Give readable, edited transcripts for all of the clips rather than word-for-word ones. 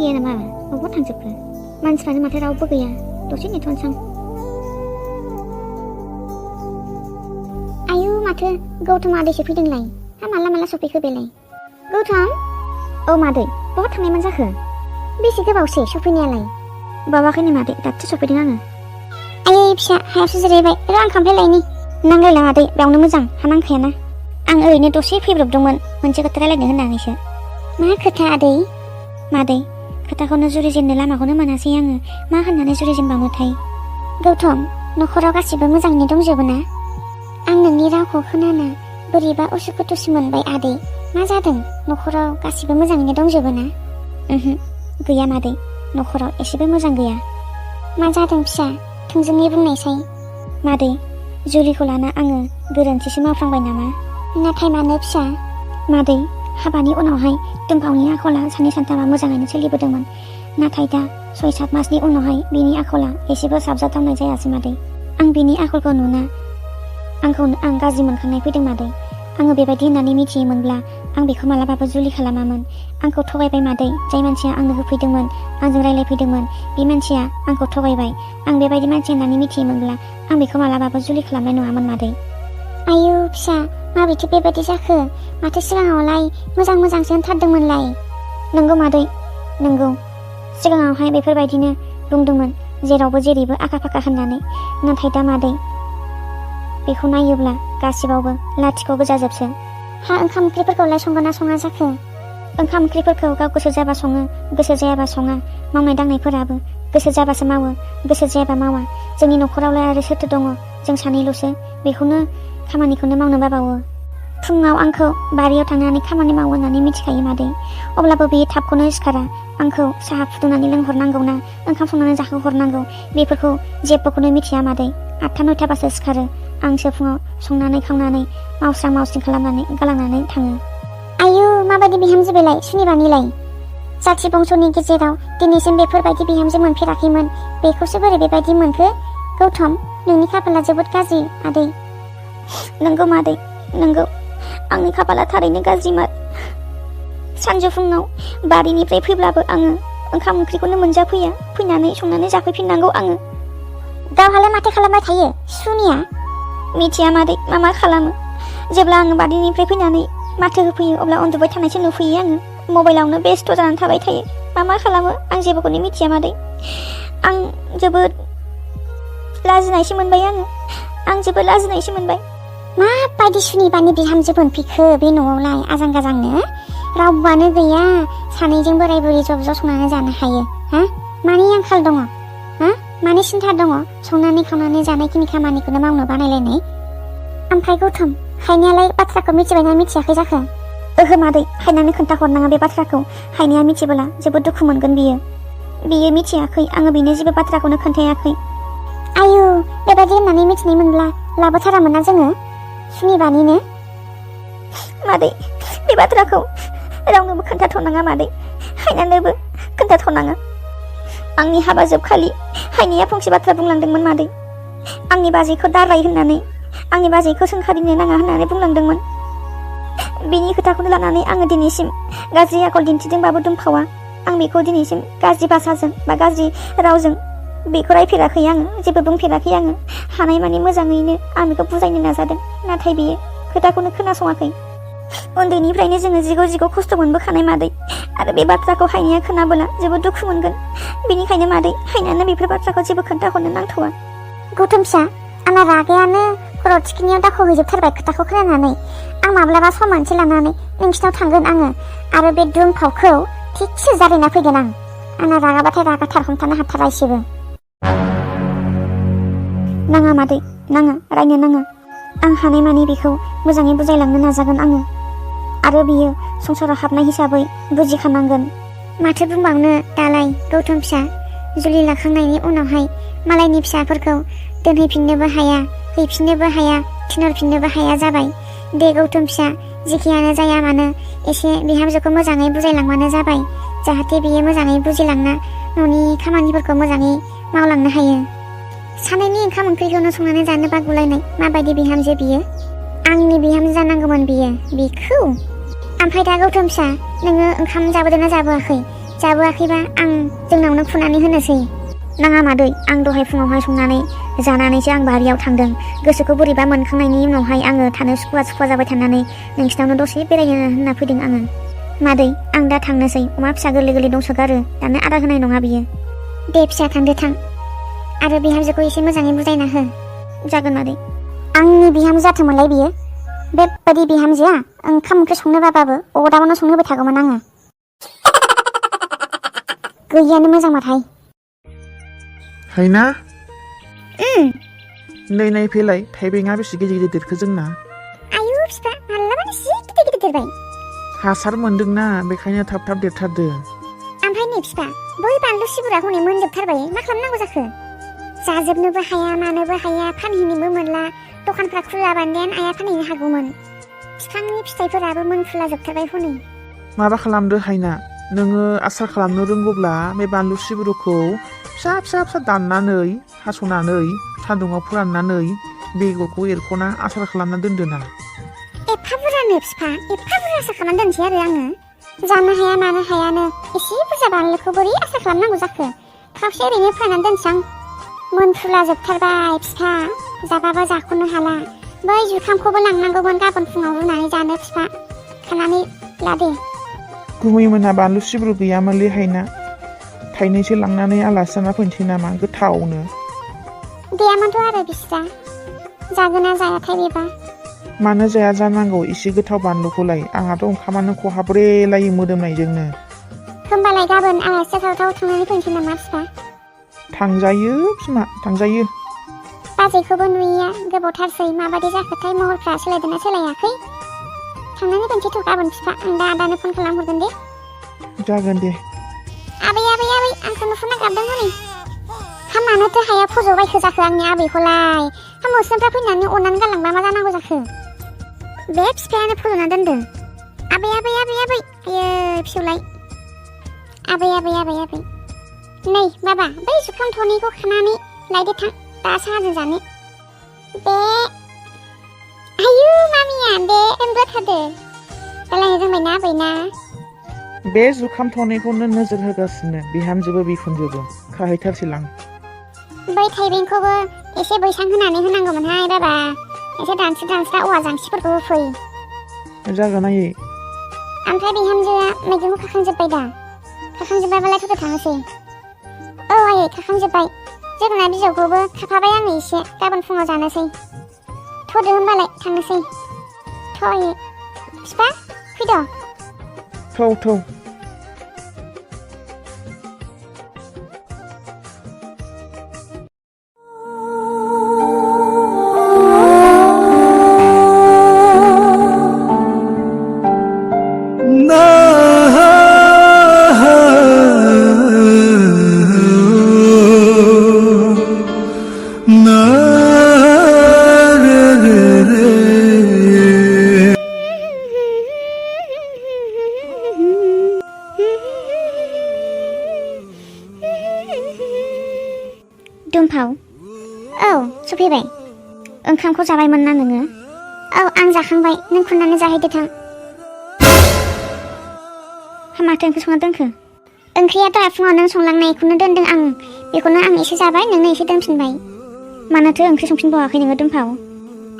गैया नामा बबाव थांजोबखो मानसिफ्रानो माथो रावबो गैया दसे नेथ'नोसां आयु माथो गौतम आदैसो फैदोंलाय हा माला सफैखो बेलाय गौतम औ मादै बहा थांनायमोन जाखो बेसे गोबावसै सफैनायालाय बावाखैनो मादै दासो सफैदों आङो आयै फिसा हायावसो जिरायबाय र' आं खामफ्लाय लायनि नांलायला मादै बेयावनो मोजां हा नांखायाना आं ओरैनो दसे फैब्रबदोंमोन मोनसे खोथा रायलायनो होननानैसो मा खोथा आदै मादै खोथाखौनो जुरिजेननो लामाखौनो मोनासै आङो मा होननानै जुरिजेनबावनोथाय गौतम न'खराव गासिबो मोजाङैनो दंजोबो ना आं नोंनि रावखौ खोनाना बोरैबा उसुखुथुसु मोनबाय आदै मा जादों न'खराव गासिबो मोजाङैनो दंजोबो ना गैया मादै न'खराव एसेबो मोजां गैया मा जादों फिसा थोंजोङै बुंनायसाय मादै जुलिखौ लाना आङो गोरोन्थिसो मावफ्लांबाय नामा नाथाय मानो फिसा मादै हाबानि उनावहाय दुमफावनि आखला सानै सानथामा मोजाङैनो सोलिबोदोंमोन नाथाय दा 6-7 मासनि उनावहाय बिनि आखला एसेबो साबजाथावनाय जायासै मादै आं बिनि आखलखौ नुना आंखौनो आं गाज्रि मोनखांनाय फैदों मादै आङो बेबायदि होननानै मिथियोमोनब्ला आं बेखौ मालाबाबो जुलि खालामामोन आंखौ थगायबाय मादै जाय मानसिया आंनो होफैदोंमोन आंजों रायलायफैदोंमोन बे मानसिया आंखौ थगायबाय आं बेबायदि मानसि होननानै मिथियोमोनब्ला आं बेखौ मालाबाबो जुलि खालामनाय नङामोन मादै आयु फिसा माबोरैथो बेबायदि जाखो माथो सिगाङावलाय मोजांसो होनथारदोंमोनलाय नंगौ मादै नंगौ सिगाङावहाय बेफोरबायदिनो बुंदोंमोन जेरावबो जेरैबो आखा फाखा होननानै नाथाय दा मादै बेखौ नायोब्ला गासिबावबो लाथिख' गोजाजोबसो हा ओंखाम ओंख्रिफोरखौलाय संगोन ना सङा जाखो ओंखाम ओंख्रिफोरखौ गाव गोसो जाबा सङो गोसो जायाबा सङा मावनाय दांनायफोराबो गोसो जाबासो मावो गोसो जायाबा मावा जोंनि न'खरावलाय आरो सोरथो दङ जों सानैल'सो बेखौनो खामानिखौनो मावनो बाबावो फुङाव आंखौ बारियाव थांनानै खामानि मावो होननानै मिथिखायो मादै अब्लाबो बेयो थाबखौनो सिखारा आंखौ साहा फुदुंनानै लोंहरनांगौ ना ओंखाम संनानै जाहोहरनांगौ बेफोरखौ जेबोखौनो मिथिया मादै 8-9 बासो सिखारो आंसो फुङाव संनानै खावनानै मावस्रां खालामनानै गालांनानै थाङो आयु माबायदि बिहामजो बेलाय सुनिबानिलाय जाथि बंस'नि गेजेराव दिनैसिम बेफोरबायदि बिहामजो मोनफेराखैमोन बेखौसो बोरै बेबायदि मोनखो गौतम नोंनि खाफाला जोबोद गाज्रि आदै नंगौ मादै नंगौ आंनि खाफाला थारैनो गाज्रिमार सानजौफुङाव बारिनिफ्राय फैब्लाबो आङो ओंखाम ओंख्रिखौनो मोनजाफैया फैनानै संनानै जाफैफिननांगौ आङो गावहालाय माथो खालामबाय थायो सुनिया मिथिया मादै मा खालामो जेब्ला आङो बारिनिफ्राय फैनानै माथो होफैयो अब्ला उन्दुबाय थानायसो नुफैयो आङो मबाइलावनो बेस्थ' जानानै थाबाय थायो मा खालामो आं जेबोखौनो मिथिया मादै आं जोबोद लाजिनायसो मोनबाय आं जोबोद लाजिनायसो मोनबाय माबायदि सुनिबानि बिहामजो मोनफैखो बे न'आवलाय आजां गाजांनो रावबोआनो गैया सानैजों बोराय बुरै ज' संनानै जानो हायो हा मानि आंखाल दङ हा मानि सिन्था दङ संनानै खावनानै जानायखिनि खामानिखौनो मावनो बानायलायनाय ओमफ्राय गौतम हायनायालाय बाथ्राखौ मिथिबायना मिथियाखै जाखो ओहो मादै हायनानै खोन्थाहरनाङा बे बाथ्राखौ हायनाया मिथिबोला जोबोद दुखु मोनगोन बियो मिथियाखै आङो बेनो जेबो बाथ्राखौनो खोन्थायाखै आयु बेबायदि होननानै मिथिनाय मोनब्ला लाबोथारामोन ना जोङो सुनिबानिनो मादै बे बाथ्राखौ रावनोबो खोन्थाथ'नाङा मादै हायनानोबो खोन्थाथ'नाङा आंनि हाबा जोबखालि हायनाया फंसे बाथ्रा बुंलांदोंमोन मादै आंनि बाजैखौ दाराय होननानै आंनि बाजैखौ सोंखारिनो नाङा होननानै बुंलांदोंमोन बेनि खोथाखौनो लानानै आङो दिनैसिम गाज्रि आखल दिन्थिदोंबाबो दुमफावा आं बेखौ दिनैसिम गाज्रि भाषाजों बा गाज्रि रावजों बेखौ रायफेराखै आङो जेबो बुंफेराखै आङो हानायमानि मोजाङैनो आं बेखौ बुजायनो नाजादों नाथाय बियो खोथाखौनो खोनासङाखै उन्दैनिफ्रायनो जोङो जिग' खस्थ' मोनबोखानाय मादै आरो बे बाथ्राखौ हायनाया खोनाबोला जोबोद दुखु मोनगोन बेनिखायनो मादै हायनानो बेफोर बाथ्राखौ जेबो खोन्थाहरनो नांथ'वा गौतम फिसा आंना रागायानो खर' थिखिनियाव दाख'हैजोबथारबाय खोथाखौ खोनानानै आं माब्लाबा सम मोनसे लानानै नोंसिनाव थांगोन आङो आरो बे दुमफावखौ थिगसे जारिना फैगोन आंना रागाबाथाय रागाथार हमथानो हाथारा एसेबो नाङा मादै नाङा रायनो नाङा आं हानायमानि बेखौ मोजाङै बुजायलांनो नाजागोन आङो आरो बियो संसाराव हाबनाय हिसाबै बुजिखानांगोन माथो बुंबावनो दालाय गौतम फिसा जुलि लाखांनायनि उनावहाय मालायनि फिसाफोरखौ दोनहैफिननोबो हाया हैफिननोबो हाया थिनहरफिननोबो हाया जाबाय दे गौतम फिसा जेखियानो जाया मानो एसे बिहामजोखौ मोजाङै बुजायलांबानो जाबाय जाहाथे बियो मोजाङै बुजिलांना न'नि खामानिफोरखौ मोजाङै मावलांनो हायो सानैनि ओंखाम ओंख्रिखौनो संनानै जानो बागुलायनाय माबायदि बिहामजो बियो आंनि बिहामजो जानांगौमोन बियो बेखौ ओमफ्राय दा गौतम फिसा नोङो ओंखाम जाबोदोंना जाबोआखै जाबोआखैबा आं जोंनावनो फुनानै होनोसै। नाङा मादै, आं दहाय फुङावहाय संनानै जानानैसो आं बारियाव थांदों। गोसोखौ बोरैबा मोनखांनायनि उनावहाय आङो थानो सुखुवा जाबाय थानानै नोंसिनावनो दसे बेरायनो होनना फैदों आङो। मादै, आं दा थांनोसै। अमा फिसा गोरलै दंसोगारो, दानो आदार होनाय नङा बियो। दे फिसा, थांदो थां। आरो बिहामजोखौ एसे मोजाङै बुजायना हो। जागोन मादै। आंनि बिहामजो जाथोंमोनलाय बियो। बेबायदि बिहामजोआ ओंखाम ओंख्रि संनो बाबाबो अरदाबावनो संनो होबाय थागौमोन आङो। गैयानो मोजां माथाय। हायना नै नायफैलाय, थाइबेंआ बेसे गिदिर गिदिर देरखो जोंना। आयु फिफा, मालाबानो जि गिदिर गिदिर देरबाय। हासार मोनदोंना, बेखायनो थाब थाब देरथारदों। ओमफ्राय नै फिफा, बै बानलु सिबुरा हनै मोनजोबथारबाय। मा खालामनांगौ जाखो? जाजोबनोबो हाया, मानोबो हाया, फानहैनोबो मोनला। दखानफ्रा खुलाबानो देन आइया फानहैनो हागौमोन। बिफांनि फिथाइफोराबो मोनफ्रुला जोबथारबाय हनै। माबा खालामदो हायना, नोङो आसार खालामनो रोंगौब्ला बे बानलु सिब्रुखौ फिसा फिसा फिसा दाननानै हास'नानै सान्दुङाव फोराननानै बेगरखौ एरख'ना आसार खालामना दोनदो ना। एफा बुरजानो फिफा, एफा बुरजा आसार खालामना दोनसै आरो आङो। जानो हाया मानो हायानो एसे बुरजा बानलुखौ बोरै आसार खालामनांगौ जाखो। खावसे ओरैनो फोराननानै दोनसै आं। मोनफ्रुला जोबथारबाय फिफा, जाबाबो जाख'नो हाला। बै जुखामखौबो लांनांगौमोन गाबोन फुङाव रुनानै जानो फिफा। खानानै लादे। गुमैमोनहा बानलु सिब्रु गैयामोनलै हायना, थाइनैसो लांनानै आलासि जाना फैनोसै नामा गोथावनो। गैयामोनथ' आरो बिस्रा। जागोना जायाथाय बेबा। मानो जाया जानांगौ एसे गोथाव बानलुखौलाय। आंहाथ' ओंखामानो खहाब्रे लायो मोदोमनायजोंनो। होमबालाय गाबोन आलासि जाथावथाव थांनानै फैनोसै नामा फिफा? थांजायो बिमा, थांजायो। बाजैखौबो नुयैया गोबावथारसै। माबायदि जाखोथाय, महरफ्रा सोलायदोंना सोलायाखै? थांनानै फैनोसैथ' गाबोन फिफा। आं दा आदानो फन खालामहरगोन दे। जागोन दे। आबै आबै आबै, आंखौ नुहुरना गाबदों हनै। हामानोथो हाया फज'बायखो जाखो आंनि आबैखौलाय। मोस्रोमफ्रा फैनानै अरनानै गालांबा मा जानांगौ जाखो? बे फिफायानो फज'ना दोनदों। आबै आबै आबै आबै, आयै फिसौलाय। आबै आबै आबै आबै। नै बाबा, बै जुखाम थनैखौ खानानै लायदो थां, दा साहाजों जानो। बे आयु मामिया बे होनबोथारदो। रायलायनो रोंबायना आबैना? बे जुखाम थनैखौनो नोजोर होगासिनो बिहामजोबो बिखुनजोबो। खाहैथारसैलां। बै थाइबेंखौबो एसे बैसां होनानै होनांगौमोनहाय बाबा। एसे दानस्रा औवा जांसिफोरखौ होफै। जागोन आयै। ओमफ्राय बिहामजोआ मैगंखौ खाखांजोब्बाय दा? खाखांजोब्बायबालाय थ'थ' थांनोसै। औ आयै, खाखांजोब्बाय। जोगोनार बिजौखौबो खाफाबाय आङो एसे, गाबोन फुङाव जानोसै। थ'दो होमबालाय थांनोसै। थ' आयै। फिफा, फैद'। थौ थौ। दुमफाव, औ सफैबाय। ओंखामखौ जाबायमोन ना नोङो? औ आं जाखांबाय। नों खुरनानै जाहैदो थां। माथो ओंख्रि संना दोनखो? ओंख्रिया दहाय फुङाव नों संलांनायखौनो दोनदों आं। बेखौनो आं एसे जाबाय, नोंनो एसे दोनफिनबाय। मानोथो ओंख्रि संफिनबावाखै नोङो दुमफाव?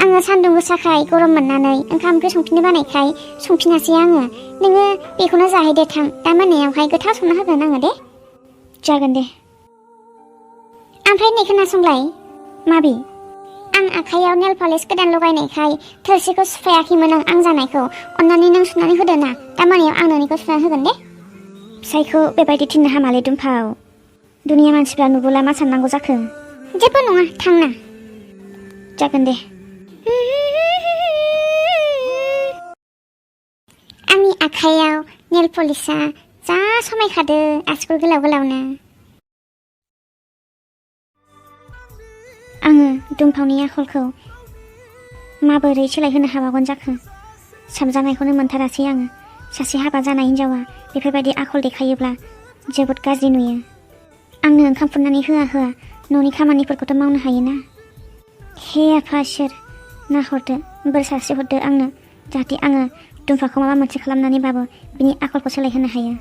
आङो सान्दुं गोसाखाय गरम मोननानै ओंखाम ओंख्रि संफिननो बानायखाय संफिनासै आङो। नोङो बेखौनो जाहैदो थां। दा मोनायावहाय गोथाव संना होगोन आङो दे। जागोन दे। ओमफ्राय नै खोनासंलाय। माबि? आं आखाइयाव नेल पलिश गोदान लगायनायखाय थोरसिखौ सुफायाखैमोन आं जानायखौ। अन्नानै नों सुनानै होदो ना। दा मोनायाव आं नोंनिखौ सुनानै होगोन दे। फिसाइखौ बेबायदि थिननो हामालै दुमफाव। दुनिया मानसिफ्रा नुबोला मा साननांगौ जाखो? जेबो नङा, थां ना। जागोन दे। आंनि आखाइयाव नेल पलिशआ जा समायखादो, आसुगुर गोलाव गोलावनो। आङो दुमफावनि आखलखौ माबोरै सोलायहोनो हाबावगोन जाखो? साबजानायखौनो मोनथारासै आङो। सासे हाबा जानाय हिनजावा बेफोरबायदि आखल देखायोब्ला जोबोद गाज्रि नुयो। आंनो ओंखाम खुरनानै होआ न'नि खामानिफोरखौथ' मावनो हायोना। हे आफा इसोर, नाहरदो, बोर सारस्रि हरदो आंनो, जाहाथे आङो दुमफावखौ माबा मोनसे खालामनानैबाबो बिनि आखलखौ सोलायहोनो हायो।